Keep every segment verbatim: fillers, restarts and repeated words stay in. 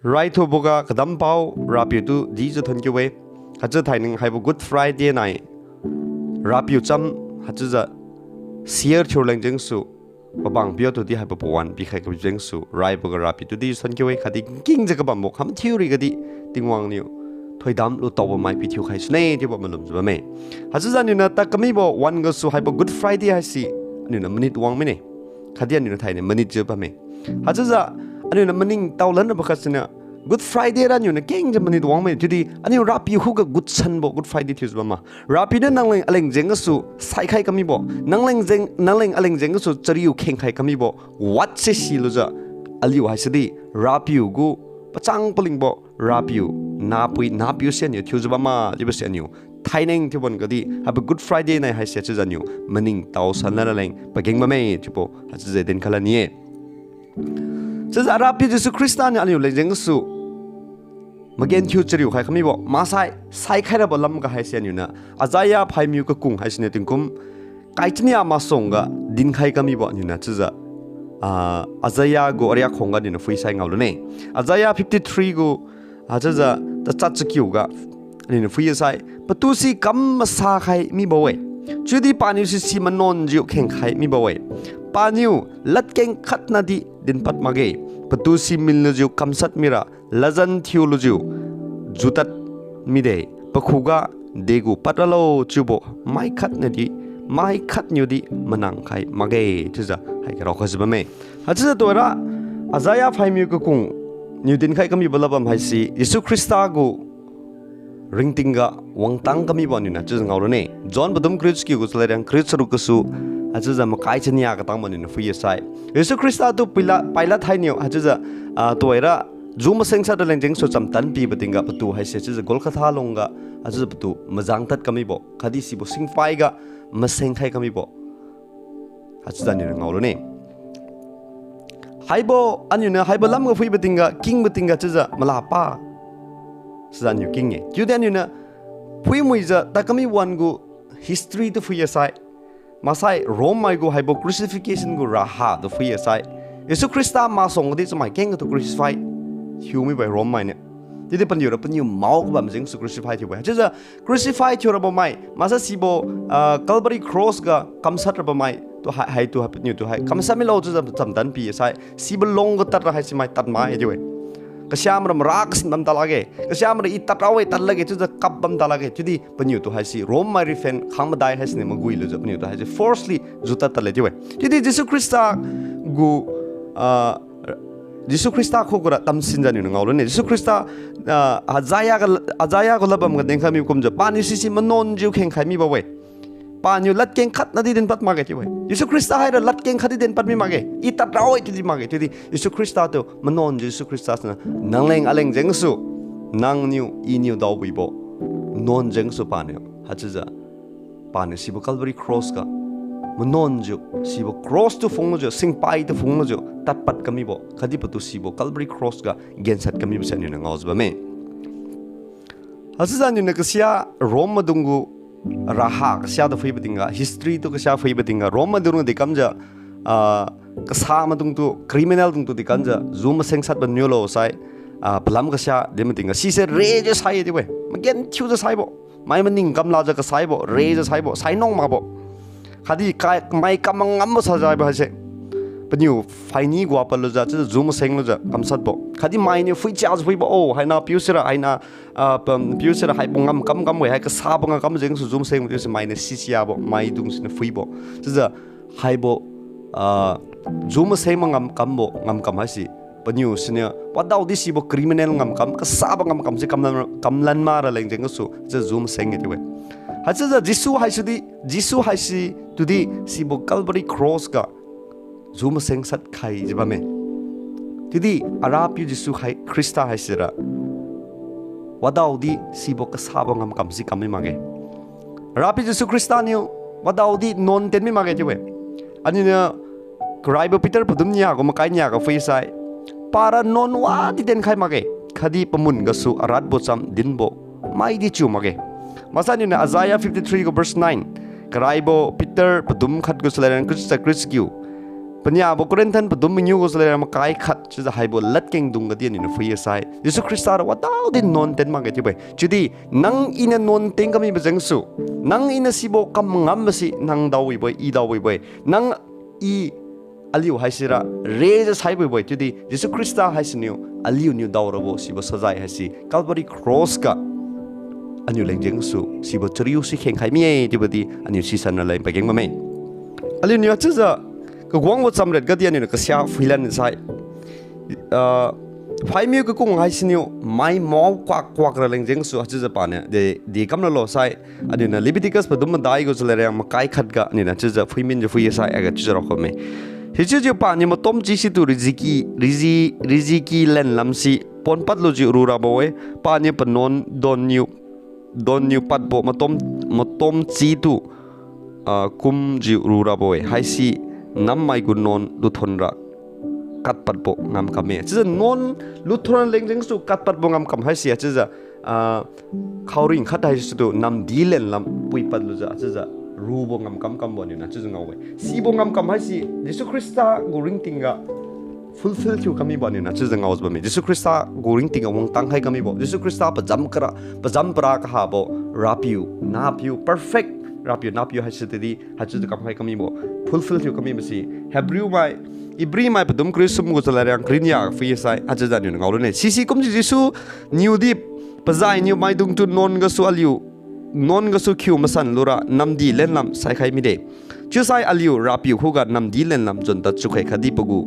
Raithuboga kadampao Rapiu tu dijiu thonkiu-e. Haichiujiu thainai haibo Good Friday nai Rapiu cham haichiujiu share thiu leng jengsu, pabang piu tudi haibo pawan pikhai kabi jengsu raiboga Rapiu tu dijiu thonkiu-e, khatdi nkingjiu kabambo khamthiu rigadi Tingwang niu thoidam lu taobo mai pithiu khai sune chiubo malumjiu bamme. Haichiujiu aniuniu tad kamibo wan gasu haibo Good Friday haise aniuniu manit wang mine. Khatdi aniuniu thainai manitjiu bamme. Haichiujiu aniuniu maningtao lan rabo khatsiniu Good Friday ra aniuniu kengjiu manit wang mine. Chiudi aniu Rapiu khuga gutsanbo Good Friday thiujiu bamma. Rapiu niu nangleng aleng jeng gasu saikhai kamibo, nangleng jeng, nangleng aleng jeng gasu chariu khengkhai kamibo, watse silujiu aliu haisedi Rapiu gu pachang palingbo, Rapiu nahpui nahpiu se aniu thiujiu bamma chiubose aniu thaineng thiuban gadi haibo Good Friday nai haise chiujiu aniu maningtao sanlan raleng pageng bamme chiubo haichiujiu dinkhai lani-e. Chiujiu Arapiu Jesu Khrista niu aliu leng jeng gasu magenthiu chariu khai kamibo maksai saikhai rabo lamga haise aniuniu Isaiah phaimiu kakung haisiniu tingkum kai chania masuangga dinkhai kamibo aniuniu chiujiu, ah, Isaiah gu ariak khangga aniuniu phuisai ngaolune. Isaiah fifty three gu, ah, chiujiu tachat chakiuga aniuniu phuisai, patu si kam masakhai mibo-e, chiudi paniu si si manonjiu khengkhai mibo-e. Paniu ladkeng khatnadi dinpad makge, patu si minlujiu kamshat mira ladjan thiulujiu jutad mide, pakhuga degu pad ralo chiubo mai khatnadi, mai khatniudi manang khai makge chiujiu haiga raokhaijiu bamme. Haichiujiu tuhoira Isaiah phaimiu kakung niu dinkhai kamibo ladbam haise Jesu Khrista gu ringtingga wangtang kamibo aniuniu chiujiu ngaolune. John padum kariu chakiu gu chalairiang kariu charuk gasu, haichiujiu makai chania katangbo aniuniu phuisai, Jesu Khrista tu Pila-, Pilate hainiu haichiujiu, ah, tuhoira ju masengsat raleng jengsu chamtan pibo tingga patu haise chiujiu Golgotha lungga haichiujiu patu majang tad kamibo khatdi sibo singpaiga masengkhai kamibo haichiujiu aniuniu ngaolune. Haibo aniuniu haibo lamga phuibo tingga, kingbo tingga chiujiu malapa sijiu aniu king-e. Chiudi aniuniu phuimuijiu tad kami wan gu history tu phui-e sai, maksai Rome mai gu haibo crucifixion gu raha tu phui-e sai, Jesu Khrista masuangdi chamai kengga tu crucify thiu mibo-e Rome mainiu. Chiudi paniura paniu mao kabam jengsu crucify thiubo-e. Haichiujiu crucify thiu rabo mai maksai sibo, ah, Calvary cross ga kamshat rabo mai tu hai, haitu hai paniu tu hai kamshat milo chiujiu chamtan pi-e sai, sibo lungga tadra haise mai tad mai chiu-e. Kasiamara mara kasin bam talakge, kasiamara I tad rao-e tad lakge chiujiu kap bam talakge. Chiudi paniu tu haise Rome mai riphen khang madai haisiniu magui lujiu paniu tu haise forcefully jutad tadle chiu-e. Chiudi Jesu Khrista gu, ah, Jesu Khrista khugura tamsinjiu aniuniu ngaolune. Jesu Khrista, ah, Isaiah ga, Isaiah gu ladbam ga dinkhai mi kumjiu paniu sisi manonjiu khengkhai mibo-e. Paniu ladkeng khatnadi dinpad makge chiu-e. Jesu Khrista haira ladkeng khatdi dinpad mi makge, I tad rao-e chiudi makge. Chiudi Jesu Khrista tu manonjiu Jesu Khrista siniu nangleng aleng jengsu, nangniu Iniu daobuibo nuan jengsu paniu haichiujiu paniu sibo Calvary cross ga manonjiu, sibo cross tu phunglujiu, singpai tu phunglujiu tadpad kamibo khatdi patu sibo Calvary cross ga gensat kamibo se aniuniu ngaojiu bamme. Haichiujiu aniuniu kasia Rome maidung gu raha kasia tu phuibo tingga, history tu kasia phuibo tingga, Rome maidung di kamjiu, ah, kasa maidungtu, criminal dungtu di kamjiu ju masengsatbo niulo sai, ah, palam kasia di maidung ga sise rejiu sai chiu-e, magenthiujiu saibo, mai maning kamlajiu kasaibo, rejiu saibo, sainung makbo. Khatdi kai mai kam mangambo sajaibo haise paniu phaini gua padlujiu chiujiu ju masenglujiu kamshatbo. Khatdi mainiu phuichiajiu phuibo, o, haina piu sira, haina, ah, pam, piu sira haibo ngam kam kam-e, hai kasabo ngam kam jengsu ju masengbo chiuse mainiu sisiabo, maidung siniu phuibo. Chiujiu haibo, ah, ju maseng mangam kambo, ngam kam haise paniu siniu wadaodi sibo criminal ngam kam, kasabo ngam kam se kamlan, kamlan mara leng jeng gasu chiujiu ju maseng-e chiu-e. Haichiujiu Jesu haisidi, Jesu haisi tudi sibo Calvary cross ga ju masengsat khaijiu bamme. Chiudi Arapiu Jesu hai Khrista haisira wadaodi sibo kasabo ngam kam si kam mi makge. Arapiu Jesu Khrista niu wadaodi nuan tien mi makge chiu-e. Aniuniu karaibo Peter padum nia gu makai nia ga phuisai, para nuan wadi tienkhai makge, khatdi pamun gasu aratbo cham dinbo maidi chiu makge. Maksai aniuniu Isaiah fifty three gu verse nine, karaibo Peter padum khat gu chalairiang kariu chat kariu chakiu, Paniabo Corinthian padum mangiu gu chalariang makai khat chiujiu haibo ladkengdung gadi aniuniu phui-e sai, Jesu Khrista ra wadaodi nuan ten makge chiubo-e. Chiudi nang iniu nuan ten kamibo jengsu, nang iniu sibo kam mangambo si nang daowibo-e, i daowibo-e. Nang i aliu haisira rejiu saiwibo-e, chiudi Jesu Khrista haisiniu aliuniu daorabo sibo sajai haise Calvary Cross ga aniu leng jengsu sibo chariu si khengkhai mi-e chiubo di aniu sisan raleng pageng bamme. Aliuniu haichiujiu kawangbo chamriat gadi aniuniu kasia phuilan sai, ah, phaimiu kakung haisiniu mai mao kuak kuak raleng jengsu haichiujiu paniu de, de kam ralo sai, aniuniu Leviticus padum madai gu chalariang makai khat ga aniuniu haichiujiu phuiminjiu phui-e sai, aga chiujiu raokhai bamme. Sichiujiu paniu matomchi situ riziki, rizi, riziki lenlam si ponpad lujiu rurabo-e, paniu panuan donniu, donniu padbo matom, matomchi tu, ah, kumjiu rurabo-e, haise nammai gu nuan luthon ra katpadbo ngamkamme. Chiujiu nuan luthon leng jengsu katpadbo ngamkam haise, chiujiu, ah, khaoring khat haisitu namdi lenlam puipad lujiu, chiujiu rubo ngamkam kambo aniuniu chiujiu ngao-e. Sibo ngamkam haise Jesu Khrista gu ringtingga fulfill thiu kamibo aniuniu chiujiu ngaojiu bamme. Jesu Khrista gu ringtingga wangtang khai kamibo, Jesu Khrista pajam kara, pajam para kahabo, Rapiu, Napiu, perfect Rapiu, Napiu haise tadi haichiujiu kamkhai kamibo, fulfill thiu kamibo si Hebrew mai, Hebrew mai padum kariu sum gu chalariang kariu nia phui-e sai, haichiujiu aniuniu ngao lune. Sisi kumjiu Jesu niudi pazainiu maidungtu nuan gasu aliu, nuan gasu khiu masan lura namdi lenlam saikhai mide. Chiusai aliu Rapiu khuga namdi lenlam juntad chukhai khatdi pagu,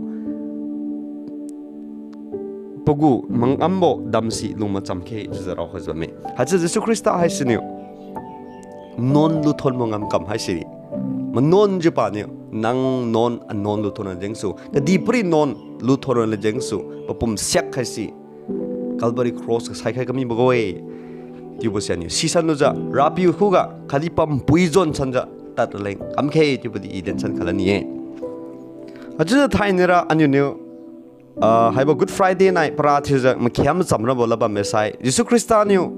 pagu mangambo damsi lung macham khe chiujiu raokhaijiu bamme. Haichiujiu Jesu Khrista haisiniu nuan luthonbo ngamkam haise, manuanjiu paniu nang nuan anuan luthon raleng jengsu, kadihpiri nuan luthon raleng jengsu papum siak haise Calvary Cross ga saikhai kamibo-e chiubo si aniu sisan lujiu Rapiu khuga khatdi pampui jon sanjiu tad raleng kamkhe chiubo di i dinsan khaila ni-e. Haichiujiu thainai ra aniuniu, ah, haibo Good Friday nai para thiujiu makhiam cham rabo lad bamme sai, Jesu Khrista niu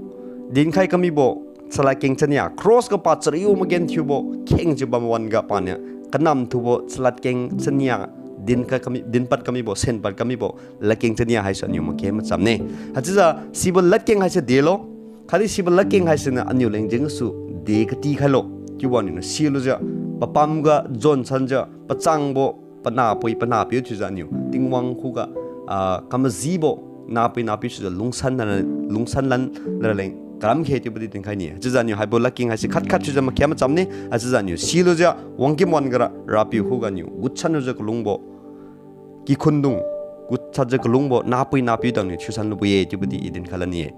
dinkhai kamibo chaladkeng chania, cross ga pa chariu magenthiubo khengjiu bam wan-ga paniu kanam thubo chaladkeng chania dinkhai kami, dinpad kamibo, senpad kamibo ladkeng chania haise aniu makhiam machamne. Haichiujiu sibo ladkeng haise delo, khatdi sibo ladkeng haisiniu aniu leng jengsu de kati khailo chiubo aniuniu silujiu, papamga jon sanjiu pachangbo, panahpui panahpiu thiujiu aniu Tingwang khuga, ah, kamajibo nahpui nahpiu thiujiu lungsan, lungsan lan raleng karam khe chiubo di dinkhai ni-e. Haichiujiu aniu haibo ladkeng haise khat khat thiujiu makhiam machamne. Haichiujiu aniu silujiu wangkim wan-ga ra Rapiu khuga aniu gutsan lujiu kalungbo, kikhundung gutsatjiu kalungbo nahpui nahpiu dangniu thiusan lubo-e chiubo di i dinkhai la ni-e.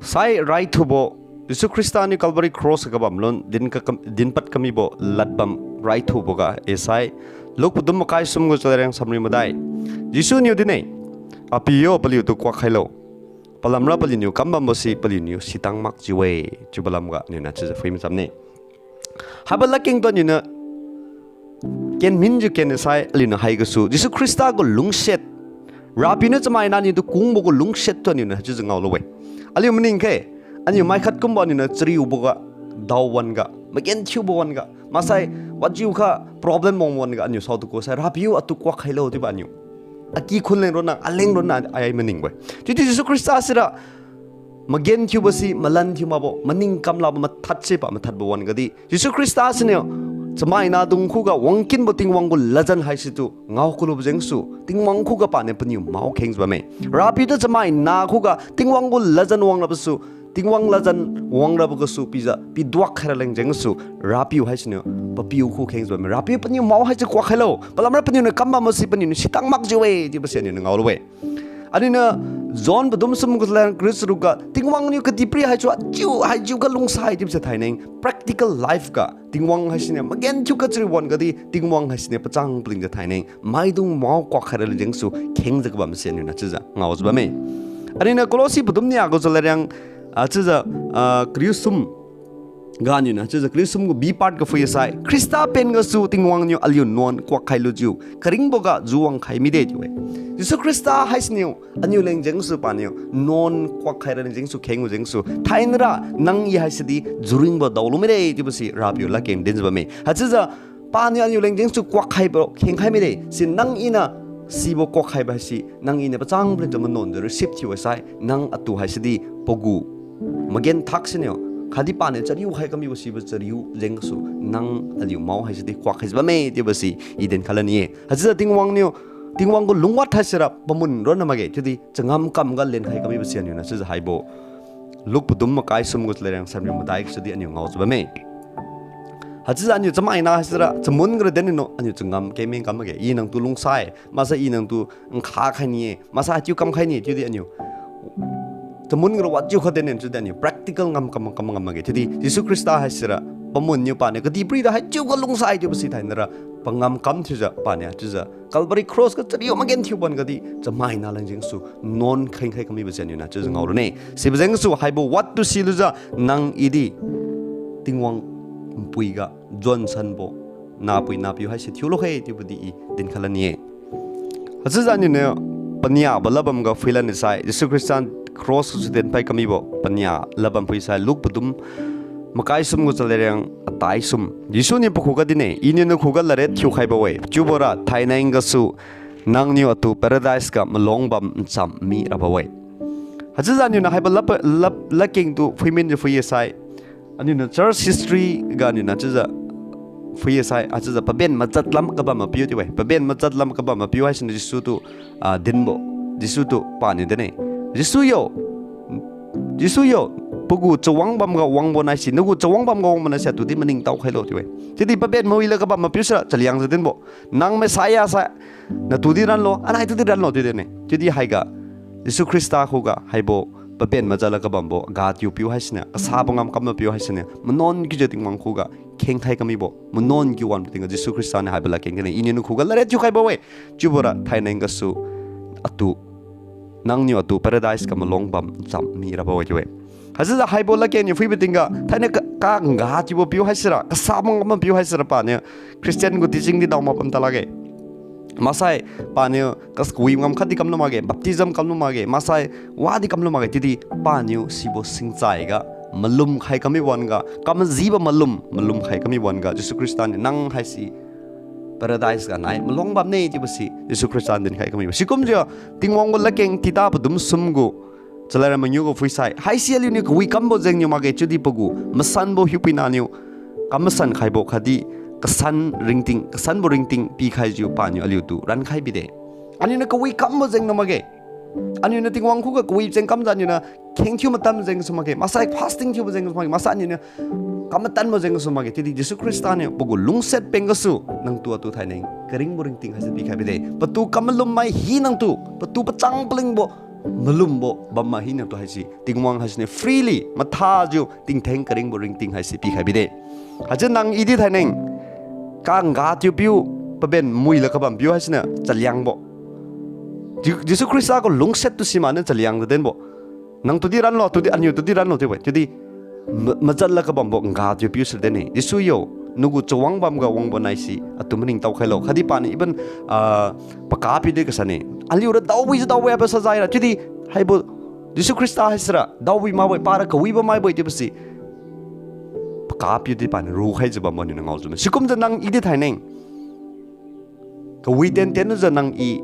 Sai raithubo, Jesu Khrista niu Calvary Cross ga kabam lun din ka kam, dinpad kamibo ladbam raithubo ga-e sai, Luke padum makai sum gu chalariang samri madai. Jesu niu din-e, Apiu yo, paliutu kuak khailo. Palamra paliuniu kambambo si paliuniu sitang makjiu-e, chiubo lamga niu na chiujiu phui machamne. Haibo ladkeng tu niu na kenminjiu kenne sai aliuniu haigasu Jesu Khrista gu lungsiat, Rapiu niu chamaina niu tu kungbo gu lungsiat tu niu na chiujiu ngaolu-e. Aliu maning khe, aniu mai khat kumbo niu na chariubo ga dao wan-ga, magenthiubo wan-ga, maksai wajiukha problem wang wan-ga aniu saotu ku sai, Rapiu atu kuak khailo chiubo aniu akikhun leng ronna, aleng ronna ai maningbo-e. Chiudi Jesu Khrista sira magenthiubo si malan thiu makbo, maning kamlabo, mathad si pa mathadbo wan-ga di Jesu Khrista siniu chamaina dung khuga wangkinbo Tingwang gu ladjan haisitu ngao kalubo jengsu Tingwang khuga paniu paniu mao khengjiu bamme. Rapiu tu chamaina khuga Tingwang gu ladjan wangrabo su, Tingwang ladjan wangrabo gasu pijiu piduak khaira leng jengsu Rapiu haisiniu papiu khu khengjiu bamme. Rapiu, paniu mao haichiu kuak khailo, palamra paniu niu kambambo si paniu niu sitang makjiu-e chiubo si aniu niu ngaolu-e. Aniu niu John padum sum gu chalariang kariu charuk ga Tingwang niu kadihpiri haichiu ajiu haijiukha lungsai chiubo si thaineng practical life ga Tingwang haisiniu magenthiu kachariu wan-ga di Tingwang haisiniu pachang palingjiu thaineng maidung mao kuak khaira leng jengsu khengjiu kabam si aniu na chiujiu ngaojiu bamme. Aniu niu Kolosi padum nia gu chalariang, ah, chiujiu, ah, kariu sum ga niu na chiujiu kariu sum gu B part ga phui sai, Khrista pen gasu Tingwang niu aliu nuan kuak khailujiu karingbo ga juwang khai mide chiu-e. Jesu Khrista haisiniu aniu leng jengsu paniu nuan kuak khaira leng jengsu khengbo jengsu thainai ra nang i haisi di juringbo daolu mide chiubo si Rapiu ladkeng dinjiu bamme. Haichiujiu Paniu aliu leng jengsu kuak khaibo kheng khai mide. Si nang iniu sibo kuak khaibo haise nang iniu pachang paliu tu manuan tu receive thiu sai, nang atu haisi di pagu magenthaksiniu, khatdi paniu chariu khai kamibo sibo chariu jengsu nang aliu mao haisi di kuak khaijiu bamme chiubo si i dinkhai lani-e. Haichiujiu Tingwang niu, Tingwang gu lungwat haisira pamun ronna makge, chiudi changam kamga lenkhai kamibo si aniu na chiujiu haibo Luke padum makai sum gu chalairang sanriu madai gasu di aniu ngaojiu bamme. Haichiujiu aniu chamaina haisira chamun gara din niu aniu changam kemeng kam makge, i nangtu lungsai, maksai i nangtu nkha khai ni-e, maksai haichiu kam khai ni chiudi aniu chamun gara wajiu kha din niu chiudi aniu practical ngam kam kam ngam makge. Chiudi Jesu Khrista haisira pamun niu paniu kadihpiri da haichiu ga lungsai chiubo si thainara pangam kam thiujiu paniu chiujiu Calvary cross ga chariu magenthiu ban gadi chamaina leng jengsu nuan kheng khai kamibo si aniu na chiujiu ngao rane. Sibo jengsu haibo word tu silujiu nang i di Tingwang npuiga jonsanbo nahpui nahpiu haise thiulo khe chiubo di i dinkhai lani-e. Haichiujiu aniu niu paniabo ladbam ga phuilan nisai, Jesu Khrista cross gasu dinpai kamibo pania ladbam phuisai, Luke padum makai sum gu chalairang atai sum. Jesu niu pakhuga dinne, Iniu nakhuga ladriat thiukhaibo-e, chiubora thaineng gasu nangniu atu paradise ga malong bam ncham mirabo-e. Haichiujiu aniu niu haibo lad, lad, ladkeng tu phuiminjiu phui-e sai, aniu niu church history ga aniu niu chiujiu phui-e sai, haichiujiu paben majat lam kabam mapiu chiu-e. Paben majat lam kabam mapiu haisiniu Jesu tu, ah, dinbo. Jesu tu paniu dinne, Jesu yo, Jesu yo, pagu chawang bamga wangbo naise, nagu chawang bamga wangbo naise atu di maningtao khailo chiu-e. Chiudi paben mawi lad kabam mapiu sira chaliangjiu dinbo, Nang Messiah sai, natu di ranlo, anai tu di ranlo chiu dinne. Chiudi haiga Jesu Khrista khuga haibo paben majat lad kabambo ga thiupiu haisiniu, kasabo ngam kam mapiu haisiniu, manuan kiujiu Tingwang khuga khengkhai kamibo, manuan kiu wan tingga Jesu Khrista niu haibo ladkeng dinne, Iniu nakhuga ladriat thiukhaibo-e, chiubora thaineng gasu atu, nangniu atu paradise ga malong bam ncham mirabo-e chiu-e. Haichiujiu haibo ladkeng niu phuibo tingga thainai ka, kangga thiubo piu haisira, kasabo ngam mapiu haisira paniu Christian gu teaching di dao mak bam ta lakge. Maksai paniu kas kawi ngam khatdi kamlu makge, baptism kamlu makge, maksai wadi kamlu makge, chiudi paniu sibo singchaiga malum khai kami wan-ga, kamajibo malum, malum khai kami wan-ga Jesu Khrista niu nang haise paradise ga nai malong bamne chiubo si Jesu Khrista dinkhai kamibo. Sikumjiu Tingwang gu ladkeng Tita padum sum gu chalaira mangiu gu phuisai, haise aliuniu kawi kambo jengniu makge, chiudi pagu masanbo hiupuina niu kam masan khaibo khatdi kasan ringting, kasanbo ringting pikhaijiu paniu aliutu rankhai bide. Aliuniu kawi kambo jengniu makge. Aliuniu Tingwang khuga kawi jeng kamjiu aliuniu kheng thiu matan jengsu makge, maksai fasting thiubo jengsu makge, maksai aliuniu kam matanbo jengsu makge. Chiudi Jesu Khrista niu pagu lungsiat peng gasu nangtu atu thainai karingbo ringting haise pikhai bide. Patu kam malummai hi nangtu, patu pachang palingbo malumbo bammai hi nangtu haise Tingwang haisiniu freely mathajiu tingtheng karingbo ringting haise pikhai bide. Haichiu nang i di thainai kangga thiupiu, paben mui lad kabam piu haisiniu chaliangbo. Je-, Jesu Khrista gu lungsiat tu simakniu chaliangjiu dinbo. Nangtu di ranlo, tudi aliutu di ranlo chiubo-e. Chiudi ma-, majat lad kabambo ngga thiupiu si dinne, Jesu yo, nagu chawang bamga wangbo naise atu maningtao khailo. Khatdi paniu even, ah, pakapiu di kasanne, aliura daowijiu daowi haibo sajaira. Chiudi haibo Jesu Khrista haisira daowi makbo-e, para kawi bam makbo-e chiubo si pakapiu di paniu rukhaijiu bambo niu ngaojiu ma. Sikumjiu nang i di thainai kawi tien tien lujiu nang i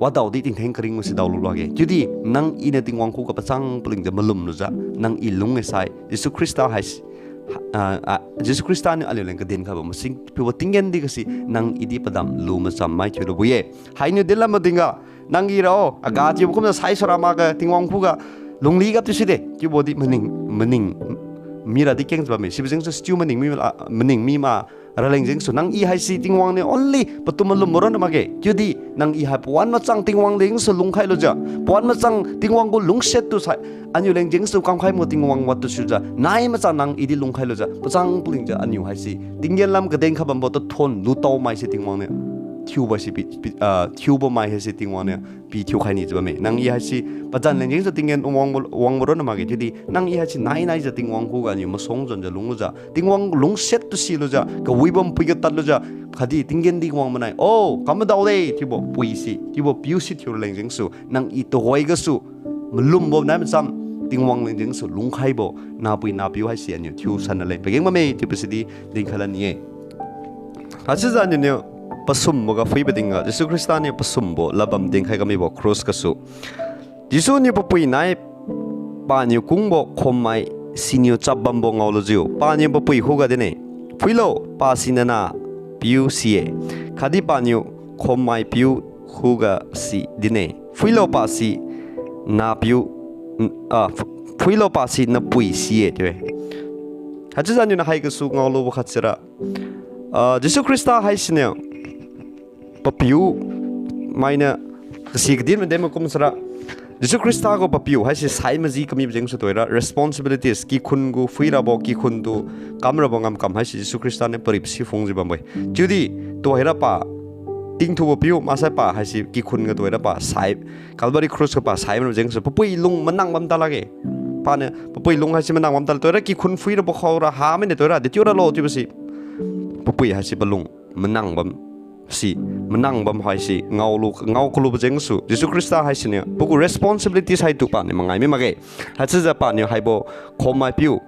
wadaodi tingtheng karingbo si daolu lakge. Chiudi nang iniu Tingwang khuga pachang palingjiu malum lujiu nang i lung-e sai, Jesu Khrista haise, ah, ah, Jesu Khrista niu aliuleng kadin khaibo masing piubo tinggen di gasi nang i di padam lu machammai thiu lubo-e. Hainiu dinlam madingga nang i rao aga chiubo kumjiu saisura makga Tingwang khuga lungli gapti side chiubo di maning, maning mira di kengjiu bamme. Sibo jengsu sichiu maning mi, ah, maning mi ma raleng jengsu nang i haise Tingwang niu only patu malum maron makge. Chiudi nang i hai pawan machang Tingwang lengsu lungkhai lujiu, pawan machang Tingwang gu lungsiat tu sai, aliuleng jengsu kamkhai ma Tingwang wad tu siujiu, nai machang nang i di lungkhai lujiu, pachang palingjiu aliu haise tinggen lam kaden kha bambo tathon lutao maise Tingwang niu thiubo si pi, pi, ah, thiubo mai haise Tingwang niu pithiu khai nijiu bamme. Nang i haise pazan leng jengsu tinggen wang, wang maron makge. Chiudi nang i haise nai naijiu Tingwang khuga aliu masuang jonjiu lunglujiu, Tingwang lungsiat tu silujiu, kawibo npui ga tadlujiu, khatdi tinggen di wang manai, oh, kam madao de chiubo pui si, chiubo piu si thiu raleng jengsu nang i tuhoi gasu malumbo nai macham Tingwang leng jengsu lungkhaibo nahpui nahpiu haise aliu thiusan raleng pageng bamme chiubo si di dinkhai lani-e. Haichiujiu aliuniu pasumboga phuibo tingga, Jesu Khrista niu pasumbo ladbam dinkhai kamibo cross gasu, Jesu niu papui nai paniu kungbo khommai siniu chapbambo ngaolujiu, paniu papui khuga dinne, Phuilo, pasi nanahpiu si-e. Khatdi paniu khommaipiu khuga si dinne, Phuilo, pasi nahpiu, ah, ph-, Phuilo, pasi napui si-e, chiu-e. Haichiujiu aliuniu haigasu ngaolubo khat sira, ah, Jesu Khrista haisiniu papiu mainiu kasi kadin madem makum sara, Jesu Khrista gu papiu haise sai maji kamibo jengsu tuhoira responsibilities, kikhun gu phuirabo, kikhun tu kamrabo ngamkam haise Jesu Khrista niu paripsi phungjiu bambo-e. Chiudi tuhoira pa tingthubo piu, maksai pa haise kikhun ga tuhoira pa sai, Calvary cross ga pa sai marabo jengsu papui lung manang bam talakge. Paniu papui lung haise manang bam tala tuhoira kikhun phuirabo khaora hamainiu tuhoira dechiu ralo chiubo si papui haise palung manang bam si, manang bam haise ngaolu, ngao kalubo jengsu, Jesu Khrista haisiniu pagu responsibilities haitu paniu mangai mi makge. Haichiujiu paniu haibo khommaipiu,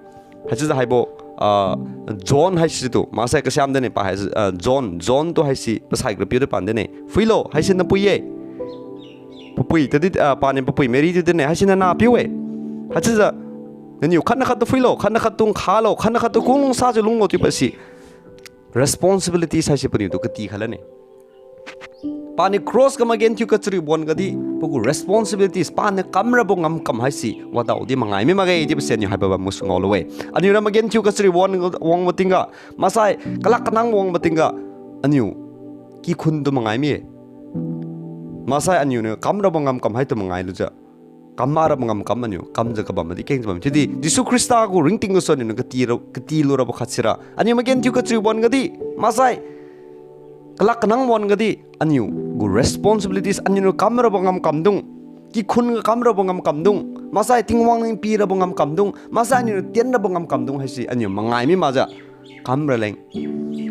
haichiujiu haibo, ah, John haisitu, maksai kasiam dinne pa hai, ah, John, John tu haise pasai rapiu tu pan dinne, Phuilo, haise napui-e. Papui tadi, ah, paniu papui Mary tu dinne, haise nanahpiu-e. Haichiujiu naniu khatna khattu phuilo, khatna khattu nkhalo, khatna khattu kung lungsajiu lunglo chiubo si responsibilities haise paniu tu kati khai lane. Paniu cross ga magenthiu kachariubo wan-ga di, pagu responsibilities, paniu kamrabo ngamkam haise wadaodi mangai mi makge chiubo si aliu haibo bam gasu ngaolu-e. Aliura magenthiu kachariubo wan-ga wangbo tingga, maksai kalak kanang wangbo tingga, aliu kikhun tu mangai mi-e. Maksai aliuniu kamrabo ngamkam haitu mangai lujiu, kam marabo ngamkam aliu kamjiu kabam madi kengjiu bam. Chiudi Jesu Khrista gu ringting gasu aliuniu kati ra, kati lurabo khat sira, aliu magenthiu kachariubo wan-ga di, maksai kalak kanang wan-ga di, aliu gu responsibilities, aliuniu kamrabo ngamkamdung, kikhun ga kamrabo ngamkamdung, maksai Tingwang niu pirabo ngamkamdung, maksai aliuniu tienrabo ngamkamdung haise aliu mangai mi makjiu kam raleng,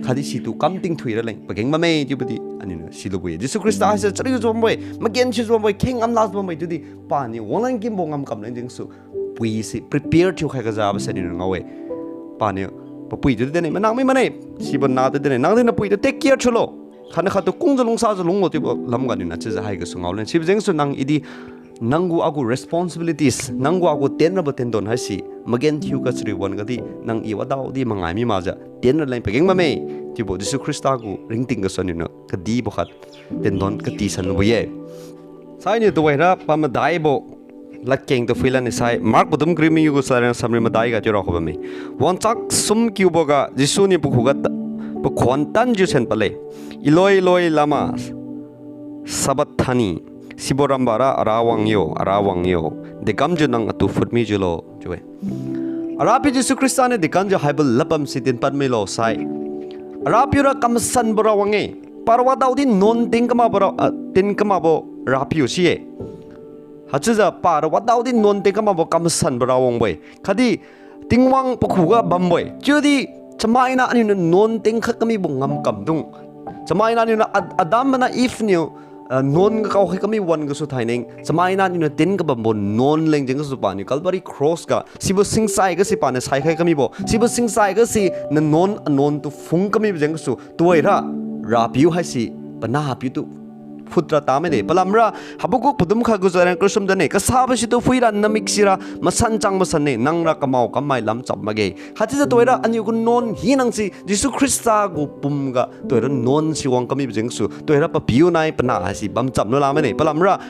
khatdi situ kam tingthui raleng pageng bamme chiubo di aliuniu silubo-e. Jesu Khrista haise chariujiu bambo-e, magenthiujiu bambo-e, kheng ngamlakjiu bambo-e, chiudi paniu wanglan kimbo ngamkam leng jengsu pui si prepare thiukhai kajabo si aliuniu ngao-e. Paniu papui tu dinne, manang mi mane, sibo nah tu dinne, nangdi napui tu take care thiulo, khatna khattu kungjiu lungsajiu lunglo chiubo lamga aliuniu chiujiu haigasu ngaoleng. Sibo jengsu nang idi, nang gu agu responsibilities, nang gu agu tienrabo tiendon haise magenthiu kachariubo wan-ga di, nang i wadaodi mangai mi makjiu tien raleng pageng bamme chiubo Jesu Khrista gu ringting gasu aliuniu kadibo khat tiendon katisanbo-e. Sainiu tuhoira pamadaibo ladkeng tu phuilan nisai, Mark padum kariu mangiu gu chariu samri madai ga chiu raokhai bamme. Wangchak sum kiuboga Jesu niu pakhuga ta-, pakhuan tanjiu sen padle, Eloi, Eloi, lama sabakthani? Sibo rambara, Arawang yo, Arawang yo, dekamjiu nang atu phut mijiulo? chiu-e. Arapiu Jesu Khrista niu dekamjiu haibo ladbam si dinpad milo sai, Arapiu ra kamasanbo Rawang-e. Para wadaodi nuan tingkamakbo ra, ah, tingkamakbo Rapiu si-e. Haichiujiu para wadaodi nuan tingkamakbo kamasanbo Rawangbo-e. Khatdi Tingwang pakhuga bambo-e. Chiudi chamaina aliuniu nuan tingkhat kamibo ngamkamdung, chamaina aliuniu Ad-, Adam mana Eve niu, ah, nuan ga kaokhai kami wan gasu thaineng, chamaina aliuniu tin kabambo nuan leng jeng gasu paniu Calvary cross ga, sibo singsai gase paniu saikhai kamibo, sibo singsai gase nanuan anuan tu phung kamibo jeng gasu tuhoira Rapiu haise panahpiu tu phut ra tamide. Palamra Habakuk padum khat gu chariu karusum dane, kasabo situ phuira namik sira masan chang masanne, nangra kamao kammai lamchap makge. Haichiujiu tuhoira aliu gu nuan hinase Jesu Khrista gu pumga tuhoira nuan si wang kamibo jeng gasu tuhoira papiu nai panah haise bamcham lula mane. Palamra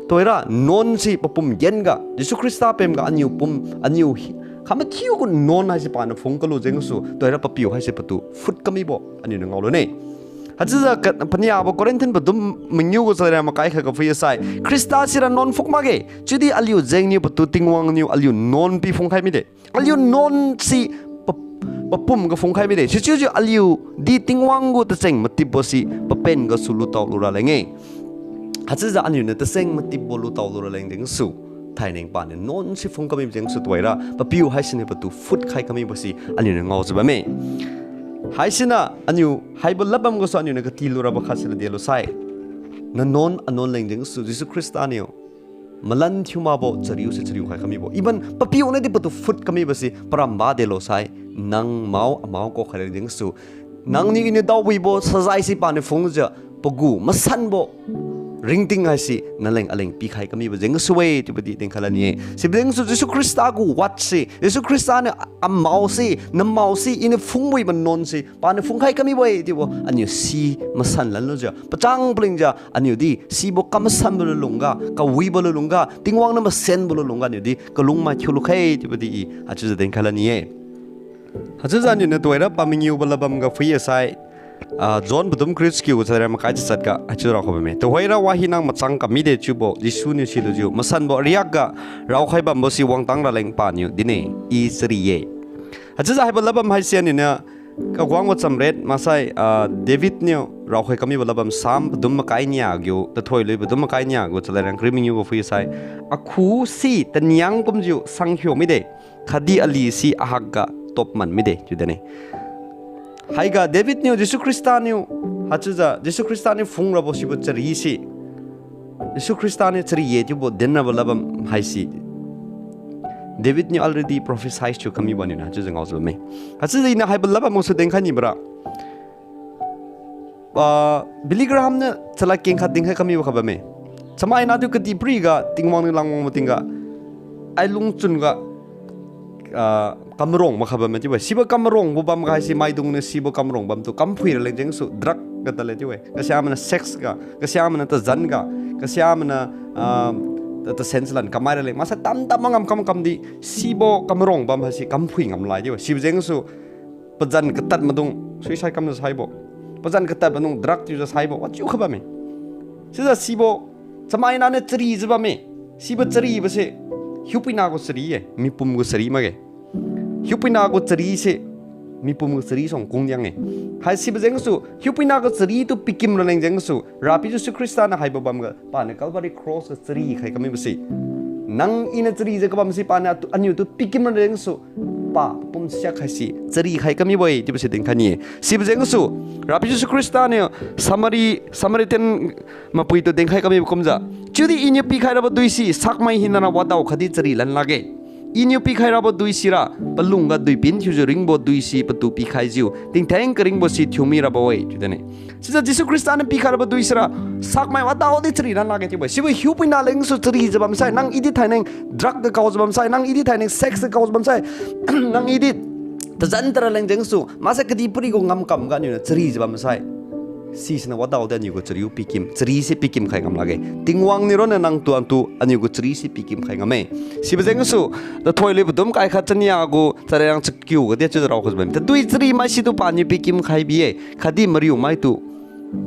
tuhoira nuan si papum genga Jesu Khrista pemga aliu pum, aliu hi-, khamathiu gu nuan haise paniu phung kalu jeng gasu tuhoira papiu haise patu phut kamibo aliuniu ngaolune. Haichiujiu ka-, paniabo Corinthian padum mangiu gu chariu makai khat ga phuisai, Khrista sira nuan phung makge. Chiudi aliu jengniu patu Tingwang niu aliu nuan pi phungkhai mide. Aliu nuan si pa-, papum ga phungkhai mide. Sichiujiu aliu di Tingwang gu tacheng matipbo si papen gasu lutao lura leng-e. Haichiujiu aliuniu tacheng matipbo lutao lura leng jeng gasu thaineng paniu nuan si phung kamibo jeng gasu tuhoira papiu haisiniu patu phut khai kamibo si aliuniu ngaojiu bamme. Haisiniu aliu haibo ladbam gasu aliuniu kati lurabo khat sila delo sai, nanuan anuan leng jeng gasu Jesu Khrista niu malan thiu makbo chariu si chariu khai kamibo, even papiu nadi patu phut kamibo si paramba delo sai, nang mao amao kaokhai leng jeng gasu Nangniu Iniu daowibo sazaise paniu phungjiu pagu masanbo ringting haise naleng aleng pikhai kamibo jeng gasu-e chiubo di dinkhai lani-e. Sibo jeng gasu Jesu Khrista gu word se, Jesu Khrista niu amaose, namaose, Iniu phungwibo nuan se paniu phungkhai kamibo-e chiubo aniu si masan lanlujiu, pachang palingjiu aniu di sibo kamasanbo lunlungga, kawibo lunlungga, Tingwang niu masenbo lunlungga aniu di kalungmai thiulu khe chiubo di I haichiujiu dinkhai lani-e. Haichiujiu aniu niu tuhoira pamangiubo ladbam ga phui-e sai, ah, John padum kariu chakiu gu chariu makai chachat ga haichiu raokhai bamme. Tuhoira wahina machang kam mide chiubo Jesu niu silujiu masanbo ariak ga raokhai bambo si wangtang raleng paniu dinne, I chari-e. Haichiujiu haibo ladbam haise aniu niu Kaguangbo chamret maksai, ah, David niu raokhai kamibo ladbam Psalm padum makai nia gu, tathoi lui padum makai nia gu chariu rang kariu mangiu ga phui-e sai, akhu si taniang kumjiu sangkhiu mide, khatdi ali si ahakga topman mide chiu dinne. Haiga David niu Jesu Khrista niu, haichiujiu Jesu Khrista niu phungrabo sibo chari se, Jesu Khrista niu chari-e chiubo dinrabo ladbam haise David niu already prophesy thiu kamibo aniu niu haichiujiu ngaojiu bamme. Haichiujiu Iniu haibo ladbam gasu dinkhai nibora, ah, Billy Graham niu chalad keng khat dinkhai kamibo kha bamme. Chamaina tu kadihpiriga Tingwang niu langwang matingga, ai lungchun ga, ah, kamarong makha bamme chiu-e. Sibo kamarongbo bamga haise maidung niu sibo kamarong bamtu kamphui raleng jengsu drug ga tadle chiu-e. Kasia maniu sex ga, kasia maniu tazan ga, kasia maniu, ah, ta, tasen chalan kamai raleng. Maksai tamtam mangam kam kamdi sibo kamarong bam haise kamphui ngam lai chiu-e. Sibo jengsu pazan katad maidung suicide kamjiu saibo, pazan katad maidung drug thiujiu saibo wachiu kha bamme. Sijiu sibo chamaina niu charijiu bamme. Sibo charibo se hiupuina gu chari-e, mipum gu chari makge. Hiupuina gu chari se mipum gu chari suang kungdiang-e. Haisibo jengsu hiupuina gu chari tu pikim raleng jengsu Rapiu Jesu Khrista niu haibo bamga paniu Calvary Cross ga chari khai kamibo se, nang Iniu charijiu kabam se paniu atu, aniu tu pikim raleng jengsu pa papum siak haise chari khai kamibo-e chiubo se dinkhai ni-e. Sibo jengsu Rapiu Jesu Khrista niu Samari, Samaritan mapui tu dinkhai kamibo kumjiu, chiudi Iniu pikhai rabo dui si sakmai hinana wadao khatdi chari lan lakge. Iniu pikhai rabo dui sira palungga duipin thiujiu ringbo dui si patu pikhaijiu tingtheng karingbo si thiumi rabo-e chiu dinne. Sijiu Jesu Khrista niu pikhai rabo dui sira sakmai wadaodi chari lan lakge chiubo-e. Sibo hiupuina lengsu charijiu bamsai, nang I di thaineng drug ga kaojiu bamsai, nang I di thaineng sex ga kaojiu bamsai, nang I di tazan tara leng jengsu maksai kadihpiri gu ngamkam ga aniu niu charijiu bamsai, sisiniu wadaodi aniu gu chariu pikim, chari se pikim khai ngam lakge. Tingwang niu ronna nangtu atu aniu gu chari se pikim khai ngamme. Sibo jengsu tathoi lui padum kai khat chania gu chariu rang chakiu ga di chiujiu raokhai bamme. Tadui chari mai situ paniu pikim khai bi-e, khatdi mariu maitu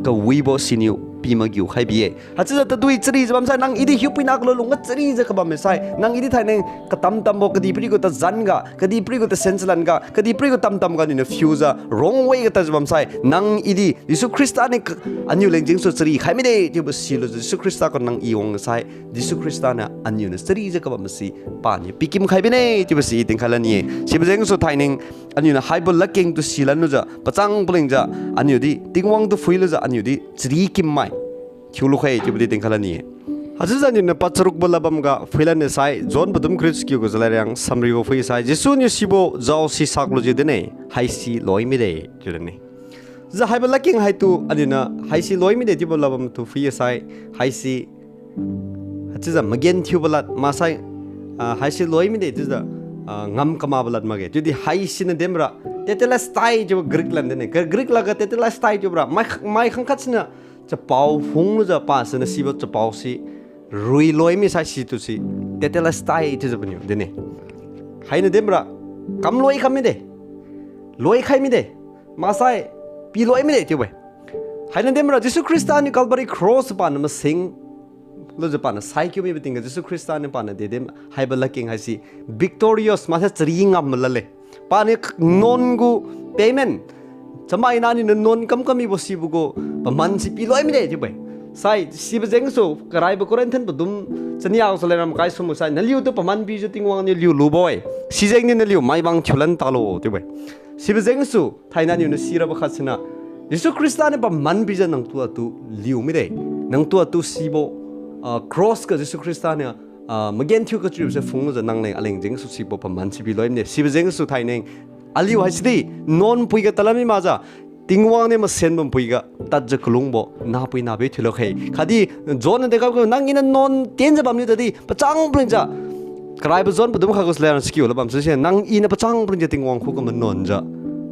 kawibo siniu pi magiu khai bi-e. Haichiujiu tadui charijiu bamsai, nang I di hiupuina kalu lungga charijiu kabam misai, nang I di thaineng katamtambo kadihpiri gu tazan ga, kadihpiri gu tasen chalan ga, kadihpiri gu tamtam ga aniu niu phiujiu wrong way ga tadjiu bamsai, nang I di Jesu Khrista niu k-, aniu leng jengsu chari khai mide chiubo silujiu Jesu Khrista gu nang I wang sai, Jesu Khrista niu aniu niu charijiu kabam si paniu pikim khai bine chiubo si I dinkhai lan ni-e. Sibo jengsu thaineng aniu niu haibo ladkeng tu silan lujiu pachang palingjiu aniu di Tingwang tu phuilujiu aniu di chari kimmai thiulu khe chiubo di dinkhai lan ni-e. Haichiujiu aniu niu pacharukbo ladbam ga phuilan nisai, John padum kariu chakiu gu jalairiang samribo phui sai, Jesu niu sibo jao si saklujiu dinne, haisi loi mide chiu dinne. Chiujiu haibo ladkeng haitu aniu niu haisi loi mide chiubo ladbam tu phui sai, haisi haichiujiu magenthiubo lad maksai, ah, haisi loi mide chiujiu, ah, ngam kamakbo lad makge. Chiudi haisi niu dinbora, tetelestai chiubo Greek lad dinne. Greek ladga tetelestai chiubora mai, mai khangkhat siniu chapao phunglujiu pa siniu sibo chapao si rui loi misai situ si tetelestai chiujiu paniu dinne. Hainiu dinbora, kam loi kam mide, loi khai mide, maksai pi loi mide chiu-e. Hainiu dinbora Jesu Khrista niu Calvary Cross paniu masing lujiu paniu saikiu mibo tingga Jesu Khrista niu paniu de din haibo ladkeng haise victorious maksai chari ngam lale. Paniu nuan gu payment, chamaina niu nuan kamkam mibo sibo gu paman si pi loi mide chiu-e. Sai sibo jengsu karaibo Corinthian padum chania gu chaleng ram kai sum sai, naliutu paman pijiu Tingwang niu liu lubo-e. Sijengniu naliu maibang thiulan talo chiu-e. Sibo jengsu thainai aniu niu sirabo khat siniu, Jesu Khrista niu paman pijiu nangtu atu liu mide, nangtu atu sibo, ah, cross ga Jesu Khrista niu, ah, magenthiu kacharibo se phunglujiu nang leng aleng jengsu sibo paman si pi loi mide. Sibo jengsu thaineng aliu haisidi nuan pui ga talan mi makjiu Tingwang niu masenbo npuiga tadjiu kalungbo nahpui nahpiu thiulo khe. Khatdi John na dekam nang iniu nuan tenjiu bamniu tadi pachang palingjiu, karaibo John padum kha gu salen sikiu lubam sise, nang iniu pachang palingjiu Tingwang khuga manuanjiu,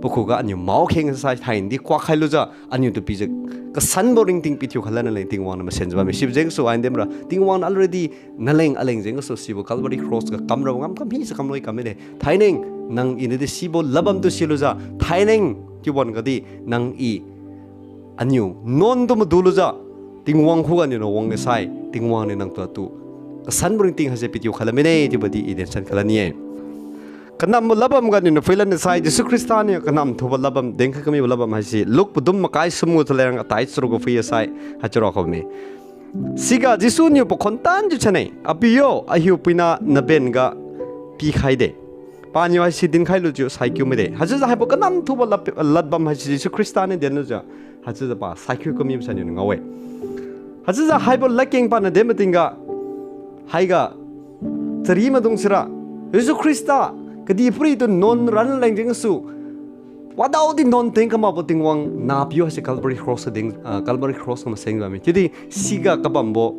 pakhuga aniu maokheng sai thainai di kuak khailujiu, aniu tu pijiu kasanbo ringting pithiu khaila naleng Tingwang niu masenjiu bamme. Sibo jengsu ai ndemra Tingwang niu already naleng aleng jeng gasu sibo Calvary Cross ga kamrabo ngamkam hise kamloi kam mide. Thainai nang iniu di sibo lubam tu silujiu, thainai chiuwan gadi nang i aniu nuan tu madulujiu, Tingwang khuga aniu na wang gasai, Tingwang niu nang tu atu kasanbo ringting haise pithiu khaila mine chiubo di i dinsan khaila ni-e. Kanambo lubam ga aniu na phuilan sai, Jesu Khrista niu kanam thubo lubam, dinkhai kamibo lubam haise Luke padum makai sum gu thalerang atai charuk ga phui sai, haichiu raokhai bamme. Siga Jesu niu pakhon tanjiu chane, Apiu yo, ahiupuina naben ga pikhaide. Paniu haise dinkhai lujiu saikiu mide. Haichiujiu haibo kanam thubo lab-, ladbam haise Jesu Khrista niu denlujiu, haichiujiu pa saikiu kamibo sai aniu ngao-e. Haichiujiu haibo ladkeng paniu den matingga, haiga chari maidung sira, Jesu Khrista kadihpiri tu nuan ran leng jengsu, wadaodi nuan teng kamakbo Tingwang nahpiu haise Calvary Cross ding, ah, Calvary Cross ga maseng bamme. Chiudi siga kabambo,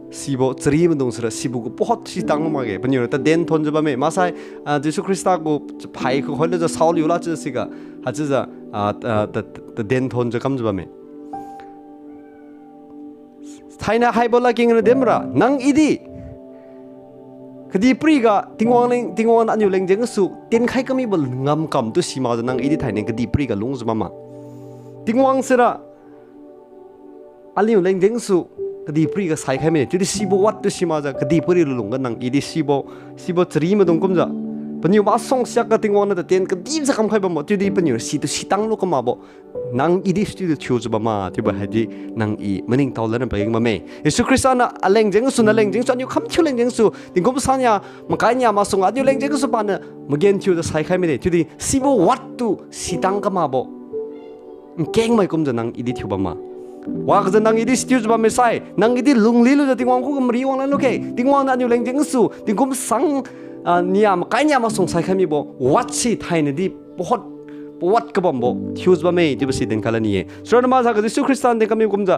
sibo chari maidung sira sibo gu pahot sitang lu makge, paniura taden thonjiu bamme. Maksai, ah, Jesu Khrista gu chaphai khu khoilujiu saoliu la chiujiu siga, haichiujiu, ah, ah, ta-, ta-, taden thonjiu kamjiu bamme. Thainai haibo ladkeng niu dinra, nang i di kadihpiri ga Tingwang leng, Tingwang niu aliu leng jengsu tinkhai kamibo ngamkam tu simakjiu nang i di thainai kadihpiri ga lungjiu bamma. Tingwang sira aliu leng jengsu kadihpiri ga saikhai mine. Chiudi sibo wat tu simakjiu kadihpiri lulungga nang i di sibo, sibo chari maidung kumjiu, paniu masuang siakga Tingwang niu tatien kadijiu kamkhai bambo, chiudi paniu situ sitang lu kamakbo nang i di situ thiujiu bamma chiubo haidi nang i maningtao lana pageng bamme. Jesu Khrista niu aleng jengsu, naleng jengsu, aniu khamthiu leng jengsu, tingkum sang nia, makai nia masuang aniu leng jengsu paniu magenthiujiu saikhai mide. Chiudi sibo wat tu sitang kamakbo nkengmai kumjiu nang i di thiu bamma. Wakjiu nang i di sichiujiu bamme sai, nang i di lunglilujiu Tingwang khuga mari wanglan lukhe. Tingwang niu aniu leng jengsu tingkum sang, ah, nia makai nia masuang saikhai mibo wat si thainai di pahot, pawat kabambo thiujiu bamme chiubo si dinkhai la ni-e. Sirona maza ga Jesu Khrista niu din kami kumjiu,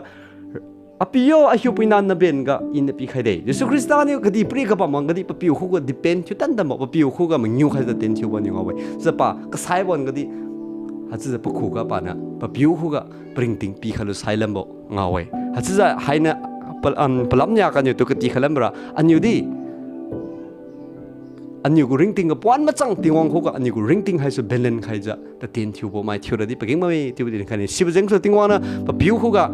Apiu yo, ahiupuina naben ga iniu pikhaide. Jesu Khrista niu kadihpiri kabam wang gadi papiu khuga depend thiu tantanbo, papiu khuga mangiu khaijiu tien thiubo niu ngao-e. Chiujiu pa kasaibo wan gadi, haichiujiu pakhuga paniu papiu khuga paringting pikhailu sailambo ngao-e. Haichiujiu hainiu pa-, am, palam nia ga aniu tu katikhai lambora aniu di aniu gu ringting ga pawan machang Tingwang khuga aniu gu ringting haise benlen khaijiu tatien thiubo mai thiuradi pageng bamme chiubo dinkhai ni. Sibo jengsu Tingwang niu papiu khuga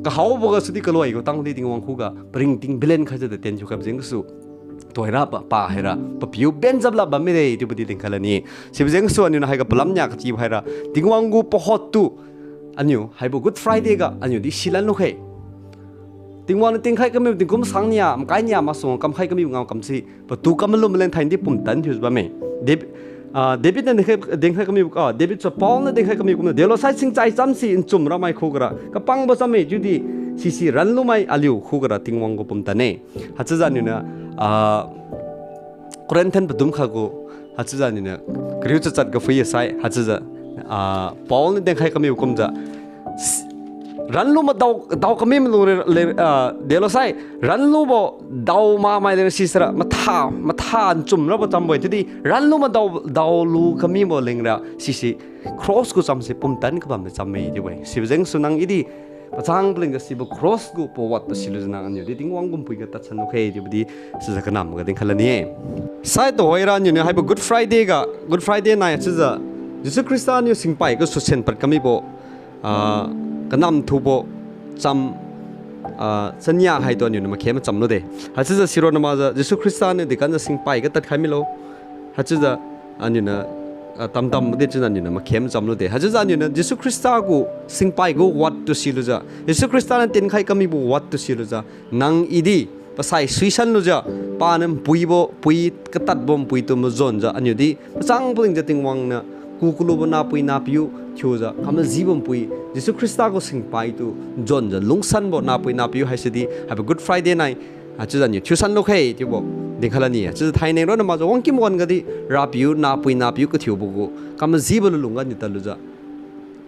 kahaobo gasu di kaloi gu tangdi Tingwang khuga paringting benlen khaijiu tatien thiukhaibo jengsu tuhoira pa, pa haira papiu benjap lak bamme de chiubo di dinkhai la ni. Sibo jengsu aniu niu haiga palam nia katibo haira Tingwang gu pahot tu aniu haibo Good Friday ga aniu di silan lukhe. Tingwang niu tingkhai kami tingkum sang nia, makai nia masuang kamkhai kami ngao kamsi patu kam malum maleng thainai di pumtan thiujiu bamme. Dab-, ah, David niu dinkhai, dinkhai kami, ah, David sa Paul niu dinkhai kami kumniu, delosai singchai chamsi nchum ramai khuga ra kapangbo chamme, chiudi sisi ranlumai aliu khuga ra Tingwang gu pumtan-e. Haichiujiu aniu niu, ah, Corinthian padum kha gu, haichiujiu aniu niu kariu chachat ga phui-e sai, haichiujiu, ah, Paul niu dinkhai kami kumjiu, s-, ranlu madao, dao kami malung le, le, ah, delosai, ranlubo dao mamai leng sisira matha, matha nchum rabo chambo-e, chiudi ranlu madao, daolu kamibo lengra sisi cross gu chamse pumtan kabambo chamme chiubo-e. Sibo jengsu nang i di pachang palingga sibo cross gu pawat tu silujiu nang aniu di Tingwang gu npui ga tadsan lukhe chiubo di sijiu kanamga dinkhai la ni-e. Sai tuhoira aniu niu haibo Good Friday ga, Good Friday nai chiujiu Jesu Khrista niu singpai gasu senpad kamibo, ah, kanam thubo cham, ah, chania haitu aniu niu makhem chamlude. Haichiujiu sirona maza Jesu Khrista niu dekamjiu singpai ga tadkhai milo. Haichiujiu aniu niu, ah, tamtam made chiujiu aniu niu makhem chamlude. Haichiujiu aniu niu Jesu Khrista gu singpai gu wat tu silujiu, Jesu Khrista niu tinkhai kamibo wat tu silujiu, nang i di pasai suisan lujiu, paniu npuibo pui, katadbo npui tu majonjiu aniu di pachang palingjiu Tingwang niu ku kalubo nahpui nahpiu thiujiu kamajibo npui, Jesu Khrista gu singpai tu jonjiu lungsanbo nahpui nahpiu haise di haibo Good Friday nai, haichiujiu aniu thiusan lukhe chiubo dinkhai la ni-e. Haichiujiu thainai ronna maza wangkim wan gadi Rapiu nahpui nahpiu kathiubo gu kamajibo lulungga niu tadlujiu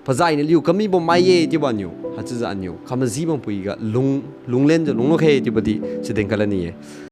pazai niu liu kamibo mai ye chiubo aniu haichiujiu aniu kamaji bampuiga lung, lunglenjiu lunglu khe chiubo di sidin kala ni ye.